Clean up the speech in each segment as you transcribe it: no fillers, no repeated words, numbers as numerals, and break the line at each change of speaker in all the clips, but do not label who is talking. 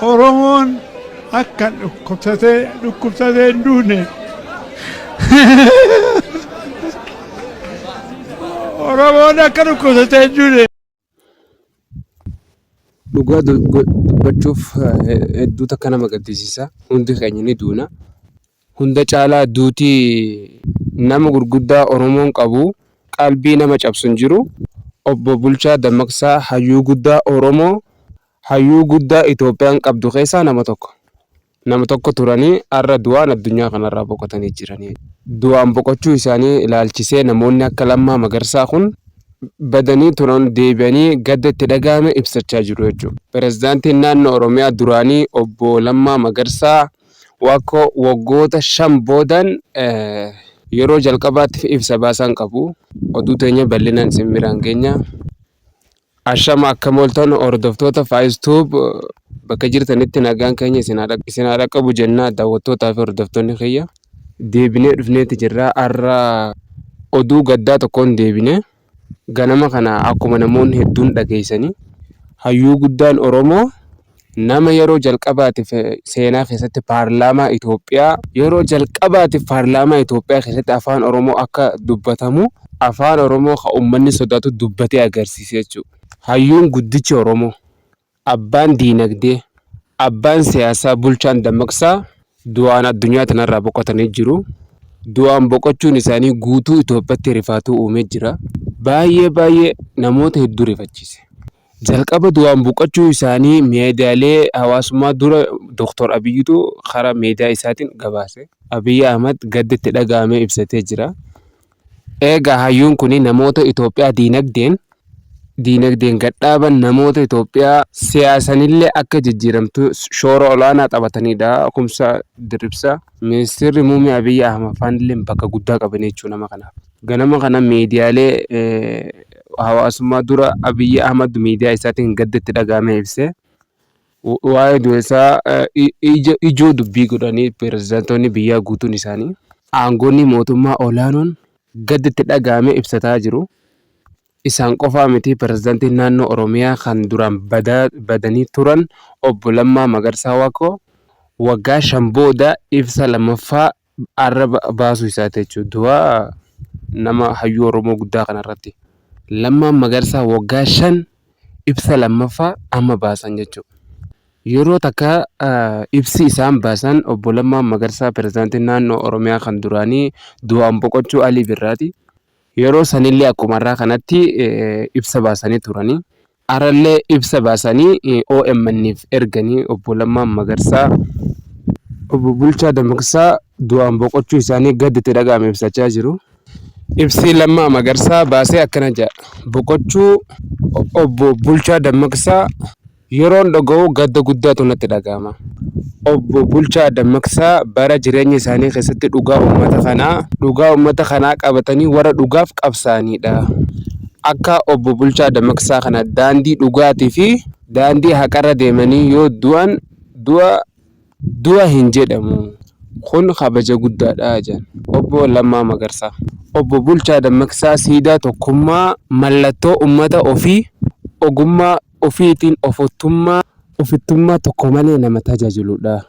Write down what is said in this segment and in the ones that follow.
Oromoon akka dhukkubsatee dhukkubsatee hin duune. Oromoon akka dhukkubsatee hin duune.
Dhugaa dubbachuuf hedduu takka nama gaddisiisa. Hundi keenya ni duuna. Hunda caalaa duuti nama gurguddaa Oromoon qabu qalbii nama cabsu hin jiru. Obbo Bulchaa Dammaqsaa hayyuu guddaa Oromoo, hayyuu guddaa Itoophiyaan qabdu keessaa nama tokko. Nama tokko turanii har'a du'aan addunyaa kanarraa boqotanii jiranii. Du'aan boqochuu isaanii ilaalchisee namoonni akka Lammaa Magarsaa kun badanii turan deebi'anii gadda itti dhaga'ame ibsachaa jiru jechuudha. Pirezidaantiin naannoo Oromiyaa duraanii obbo Lammaa Magarsaa Waakkoo waggoota 5 boodan yeroo jalqabaatiif ibsa baasan qabu. Oduu teenya bal'inaan isin biraan geenya. Ashama akkam ooltan hordoftoota Faayiz Tube, bakka jirtanitti nagaan keenya isin haa dhaqqabu jenna. Daawwattootaa fi hordoftoonni kiyya, deebinee dhufneeti jirra. Har'a oduu gaddaa tokkoon deebine. Ganama kana akkuma namoonni hedduun dhageessanii, hayyuu guddaan Oromoo, nama yeroo jalqabaatiif seenaa keessatti paarlaamaa Itoophiyaa, yeroo jalqabaatiif paarlaamaa Itoophiyaa keessatti afaan Oromoo akka dubbatamu, afaan Oromoo kan uummanni sodaatu dubbatee agarsiise jechuudha. Hayyuun guddichi Oromoo, abbaan diinagdee, abbaan siyaasaa Bulchaan Dammaqsaa du'aan addunyaa tanarraa boqotanii jiru. Du'aan boqochuun isaanii guutuu Itoophiyaatti rifaatuu uumee jira. Baay'ee baay'ee namoota hedduu rifachiise. Jalqaba du'aan boqochuu isaanii miidiyaalee hawaasummaa dura Dooktor Abiyyitu karaa miidiyaa isaatiin gabaase. Abiyyi Ahmad gadda itti dhaga'ame ibsatee jira. Eegaa hayyuun kun namoota Itoophiyaa diinagdeen gad dhaaban, namoota Itoophiyaa siyaasanillee akka jijjiiramtu shoora olaanaa taphatanidha. Kumsaa Dirribsaa. Ministeerri Muummee Abiyyi Ahmad faanillee bakka guddaa qaban jechuudha nama kanaaf. Ganama kana miidiyaalee hawaasummaa dura Abiyyi Ahmad miidiyaa isaatiin gadda itti dhaga'ame ibse. Waa'ee du'a isaa ijoo dubbii godhanii pirezidaantoonni biyyaa guutuun isaanii, aangoonni mootummaa olaanoon gadda itti dhaga'ame ibsataa jiru. Isaan qofaa miti, pirezidaantiin naannoo Oromiyaa kan duraan badanii turan obbo Lammaa Magarsaa Waaqoo waggaa 5 booda ibsa lammaffaa har'a baasuu isaati jechuudha. Du'a nama hayyuu Oromoo guddaa kanarratti. Lammaan Magarsaa waggaa 5 ibsa lammaffaa amma baasan jechuudha. Yeroo takka ibsi isaan baasan obbo Lammaan Magarsaa pirezidaantiin naannoo Oromiyaa kan duraanii du'aan boqochuu Alii Birraati. Yeroo sanillee akkuma har'aa kanatti ibsa baasanii turanii. Har'allee ibsa baasanii OMN'f erganii obbo Lammaan Magarsaa, obbo Bulchaa Dammaqsaa du'aan boqochuu isaanii gadda itti dhaga'ame ibsachaa jiru. Ibsi Lammaa Magarsaa baasee akkana jedha. Boqochuu obbo Bulchaa Dammaqsaa Yeroon dhaga'u gadda guddaatu natti dhaga'ama. Obbo Bulchaa Dammaqsaa bara jireenya isaanii keessatti dhugaa uummata kanaa dhugaa uummata kanaa qabatanii warra dhugaaf qabsaa'aniidha. Akka Obbo Bulchaa Dammaqsaa kana daandii dhugaatii fi daandii haqarra deemanii yoo du'an du'a Du'a hin jedhamu. Kun kabaja guddaadha jedhan Obbo Lammaa Magarsaa. Obbo Bulchaa Dammaqsaa siidaa tokkummaa, mallattoo ummata ofii, ogummaa ofiitiin ofittummaa ofittummaa tokko malee nama tajaajiludha.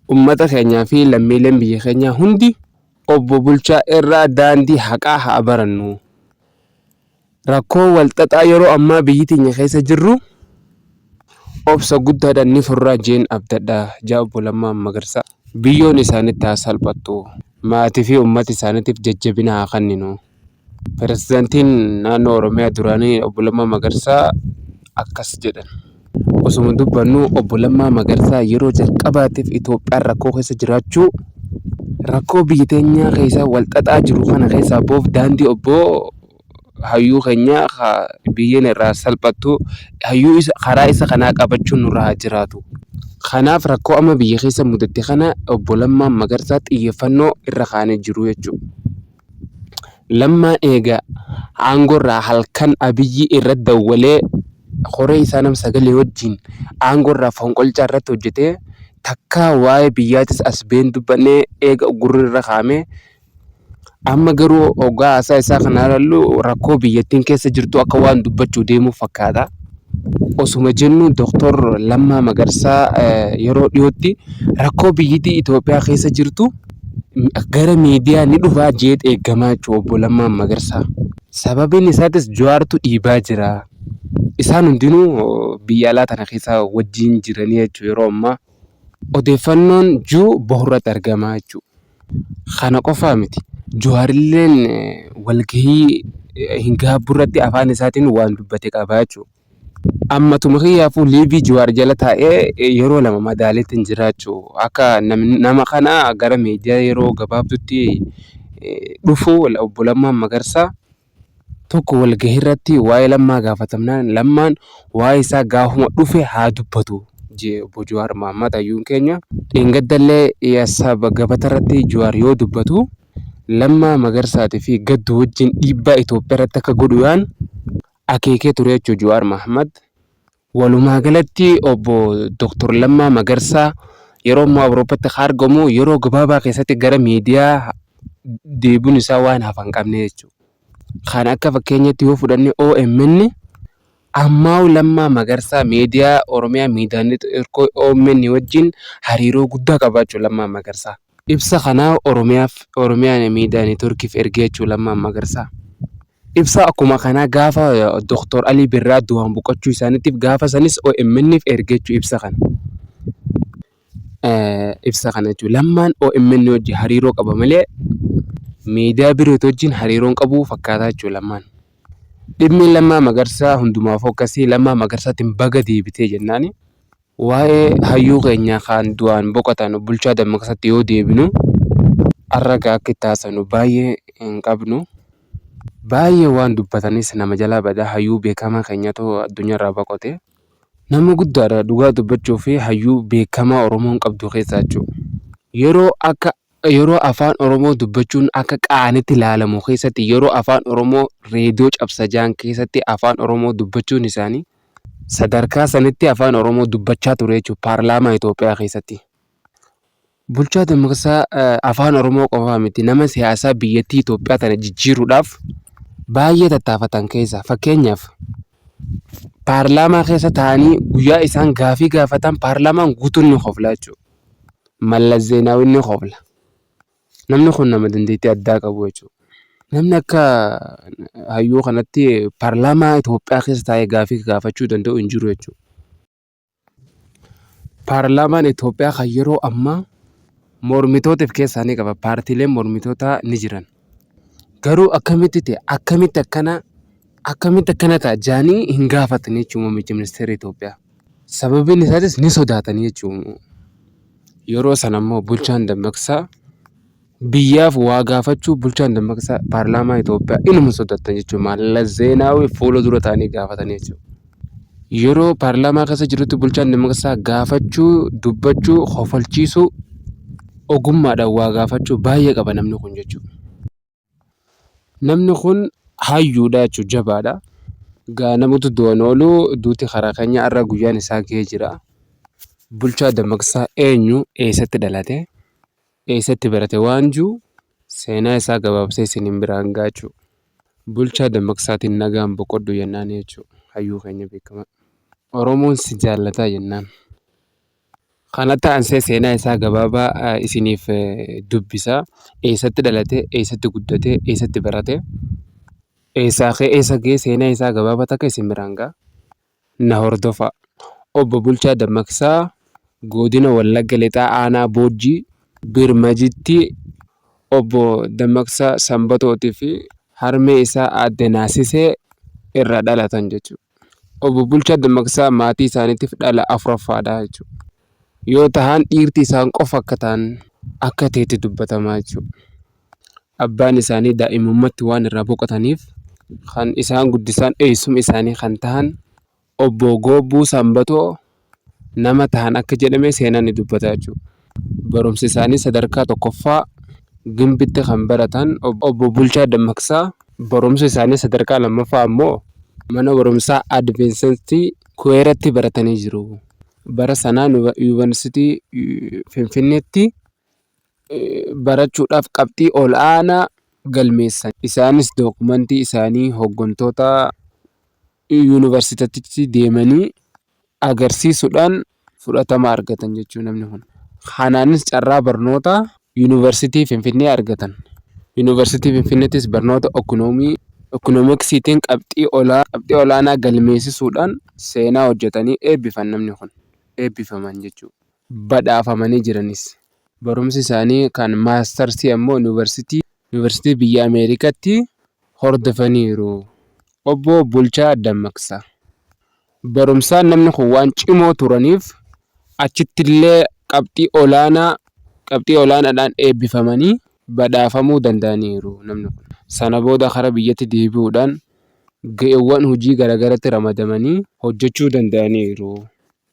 Ummata keenyaa fi lammiileen biyya keenyaa hundi Obbo Bulchaa irraa daandii haqaa haa barannu. Rakkoo walxaxaa yeroo ammaa biyyi teenya keessa jirru obsa guddaadhaan ni furraa jeen abdadha jaa Obbo Lammaa Magarsaa. Biyyoon isaanitti haa salphattu. Maatii fi uummata isaaniitiif jajjabina haa kenninu. Pirezidaantiin naannoo Oromiyaa duraanii Obbo Lammaa Magarsaa akkas jedhan. Osuma dubbannu Obbo Lammaa Magarsaa yeroo jalqabaatiif Itoophiyaan rakkoo keessa jiraachuu, rakkoo biyya teenyaa keessa wal xaxaa jiru kana keessaa boof daandii obbo hayyuu keenya biyyeen irraa salphattu hayyuu isa karaa isa kanaa qabachuun nurra haa jiraatu. Kanaaf rakkoo amma biyya keessa mudatte kana Obbo Lammaan Magarsaa xiyyeeffannoo irra kaa'anii jiru jechuudha. Lammaan eega aangoorraa halkan Abiyyi irratti dawwalee koree isaa nam sagalee wajjin aangoorraa fonqolchaa irratti hojjetee, takkaa waa'ee biyyaatis as been dubbanne eega uggurri irra kaa'ame. Amma garuu hoggaa haasaa isaa kana ilaallu rakkoo biyyattiin keessa jirtu akka waan dubbachuu deemuu fakkaata. Osuma jennu Doktor Lammaa Magarsaa yeroo dhiyootti rakkoo biyyittii Itoophiyaa keessa jirtu gara miidiyaa ni dhufaa jeet eeggamaa jechuudha obbo Lammaa Magarsaa. Sababiin isaatis Jawaartu dhiibaa jira. Isaan hundinuu biyya alaa tana keessa wajjin jiranii jechuudha yeroo ammaa. Odeeffannoon jiru bahurratti argamaa jechuudha. Kana qofaa miti Jawaarilleen walgahii hin gaabburratti afaan isaatiin waan dubbate qaba jechuudha. Ammatuma kiyyaafuu liivii Jawaar jala taa'ee yeroo lama madaaleetiin jira jechuudha. Akka nama kana gara miidiyaa yeroo gabaabduutti dhufu obbo Lammaan Magarsaa tokko walgahiirratti waa'ee Lammaa gaafatamnaan Lammaan waa'ee isaa gaafuma dhufe haa dubbatu jee obbo Jawaar Mahaammad hayyuun keenya. Dheengaddallee yaasaba gabatarratti Jawaar yoo dubbatu Lammaa Magarsaatii fi Gadduu wajjin dhiibbaa Itoophiyaa irratti akka godhu yaan akeekee ture jechuudha Jawaar Mahaammad. Walumaa galatti obbo Dr. Lammaa Magarsaa yeroo ammaa Awurooppaatti kan argamu yeroo gabaabaa keessatti gara miidiyaa deebiin isaa waan hafa hin qabne jechuudha. Kan akka fakkeenyatti yoo fudhanne OMN ammaa Lammaa Magarsaa miidiyaa Oromiyaa Miidiyaa Neetwoork OMN wajjin hariiroo guddaa qabaachuu Lammaa Magarsaa. Ibsa kana Oromiyaaf Oromiyaa Miidiyaa Neetwoorkiif ergee jechuudha Lammaa Magarsaa. Ibsa akkuma kanaa gaafa Dr. Alii Birraa du'aan boqochuu isaaniitiif gaafa sanis OMN'f erge jechuudha ibsa kana. Ibsa kana jechuudha. Lammaan OMN wajjin hariiroo qaba malee miidiyaa birooti wajjin hariiroo hin qabu fakkaataa jechuudha Lammaan. Dhimmi Lammaa Magarsaa hundumaafuu akkasii Lammaa Magarsaatiin baga deebitee jennaani. Waa'ee hayyuu keenya kan du'aan boqotan Bulchaa Dammaqsaatti yoo deebinu har'a egaa akka itti haasofnu baay'ee hin qabnu. Baay'ee waan dubbatanis nama jalaa bada hayyuu beekamaa keenyatu addunyaarraa boqote. Nama guddaadha dhugaa dubbachuu fi hayyuu beekamaa Oromoon qabdu keessaa jechuudha. Yeroo akka yeroo afaan Oromoo dubbachuun akka qaanitti ilaalamu keessatti yeroo afaan Oromoo reediyoo cabsa jaan keessatti afaan Oromoo dubbachuun isaanii sadarkaa sanitti afaan Oromoo dubbachaa ture jechuudha paarlaamaa Itoophiyaa keessatti. Bulchaa Dammaqsaa afaan Oromoo qofaa miti nama siyaasaa biyyattii Itoophiyaa tana jijjiiruudhaaf baay'ee tattaafatan keessa fakkeenyaaf paarlaamaa keessa taa'anii guyyaa isaan gaafii gaafatan paarlaamaan guutuun ni kofla jechuudha. Mallas Zeenaawwiin ni kofla. Namni kun nama dandeettii addaa qabu jechuudha. Namni akka hayyuu kanatti paarlaamaa Itoophiyaa keessa taa'ee gaafii gaafachuu danda'u hin jiru jechuudha. Paarlaamaan Itoophiyaa kan yeroo ammaa mormitoota of keessaa ni qaba. Paartiileen mormitootaa ni jiran. Garuu akkamitti ta'e akkamitti akkana akkamitti akkana ta'a jaanii hin gaafatan jechuudha muummichi ministeera Itoophiyaa. Sababiin isaatis ni sodaatanii jechuudha. Yeroo sana immoo bulchaan Dammaqsaa biyyaaf waa gaafachuu bulchaan Dammaqsaa paarlaamaa Itoophiyaa inuma sodaatan jechuudha. Mallas Zeenaawii fuula dura ta'anii gaafatanii jechuudha. Yeroo paarlaamaa keessa jirutti bulchaan Dammaqsaa gaafachuu, dubbachuu, kofalchiisuu ogummaadhaan waa gaafachuu baay'ee qaba namni kun jechuudha. Namni kun hayyuudha jechuudha jabaadha. Egaa namatu du'an oolu duuti karaa keenya har'a guyyaan isaa gahee jira. Bulchaa Dammaqsaa eenyu? Eessatti dhalate? Eessatti barate? Waan jiru seenaa isaa gabaabsee isiniin biraan ga'a jechuudha. Bulchaa Dammaqsaatiin nagaan boqodhu jennaan jechuudha hayyuu keenya beekamaa. Oromoon si jaallata jennaan. Kanatti aansee seenaa isaa gabaabaa isiniif dubbisa. Eessatti dhalate? Eessatti guddate? Eessatti barate? Eessaa ka'ee eessa ga'e? Seenaa isaa gabaabaa takka isin biraan ga'a. Na hordofaa. Obbo Bulchaa Dammaqsaa Godina Wallagga Lixaa Aanaa Boojjii Birmajitti Obbo Dammaqsaa Sanbatootii fi harmee isaa Aadde Naasisee irraa dhalatan jechuudha. Obbo Bulchaa Dammaqsaa maatii isaaniitiif dhala afuraffaadha jechuudha. Yoo tahan dhiirti isaan qofa akka ta'an akka ta'etti dubbatamaa jechuudha. Abbaan isaanii daa'imummatti waan irraa boqotaniif kan isaan guddisan eessuma isaanii kan tahan Obbo Goobbuu Sanbatoo nama tahan akka jedhame seenaan ni dubbata jechuudha. Barumsa isaanii sadarkaa tokkoffaa Gimbitti kan baratan Obbo Bulchaa Dammaqsaa barumsa isaanii sadarkaa lammaffaa ammoo mana barumsaa Adventistii Kuweeratti baratanii jiru. Bara sanaa Yuunivarsiitii Finfinneetti barachuudhaaf qabxii ol aanaa galmeessan. Isaanis dookumantii isaanii hooggantoota Yuunivarsiititti deemanii agarsiisuudhaan fudhatama argatan jechuudha namni kun. Kanaanis carraa barnoota Yuunivarsiitii Finfinnee argatan. Yuunivarsiitii Finfinneettis barnoota Ikoonomiksiitiin qabxii olaanaa galmeessisuudhaan seenaa hojjetanii eebbifan namni kun. Eebbifaman jechuudha. Badhaafamanii jiranis. Barumsi isaanii kan maastarsii ammoo Yuunivarsiitii biyya Ameerikaatti hordofaniiru. Obbo Bulchaa Dammaqsaa. Barumsaan namni kun waan cimoo turaniif achittillee qabxii olaanaa qabxii olaanaadhaan eebbifamanii badhaafamuu danda'aniiru namni kun. Sana booda kara biyyatti deebi'uudhaan ga'eewwan hojii garaagaraatti ramadamanii hojjechuu danda'aniiru.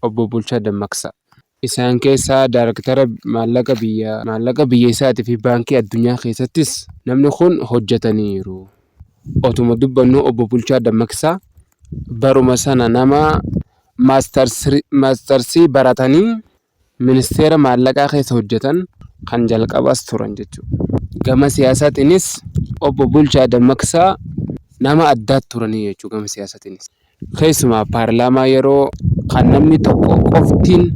Obbo Bulchaa Dammaqsaa. Isaan keessaa Daayrektara maallaqa biyya maallaqa biyya isaatii fi Baankii Addunyaa keessattis namni kun hojjetaniiru. Otuma dubbannuu Obbo Bulchaa Dammaqsaa baruma sana nama maastarsii baratanii ministeera maallaqaa keessa hojjetan kan jalqabaas turan jechuudha. Gama siyaasaatiinis Obbo Bulchaa Dammaqsaa nama addaa turanii jechuudha gama siyaasaatiinis. Keessumaa paarlaamaa yeroo kan namni tokko qoftiin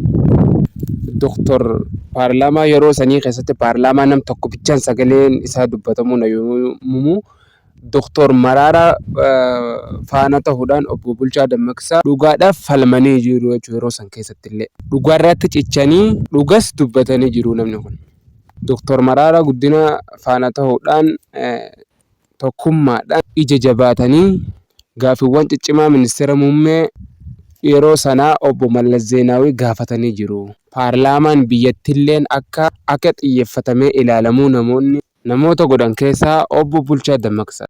Doktor paarlaamaa yeroo sanii keessatti paarlaamaa nam tokko bichaan sagaleen isaa dubbatamuun yommuu Doktor Maraaraa faana ta'uudhaan Obbo Bulchaa Dammaqsaa dhugaadhaaf falmanii jiru jechuudha yeroo san keessatti illee. Dhugaarratti cichanii dhugas dubbatanii jiru namni kun. Doktor Maraaraa Guddinaa faana ta'uudhaan tokkummaadhaan ija jabaatanii gaaffiiwwan ciccimaa ministeera muummee yeroo sanaa Obbo Mallas Zeenaawii gaafatanii jiru. Paarlaamaan biyyattiilleen akka akka xiyyeeffatamee ilaalamuu namoonni namoota godhan keessaa Obbo Bulchaa Dammaqsaa.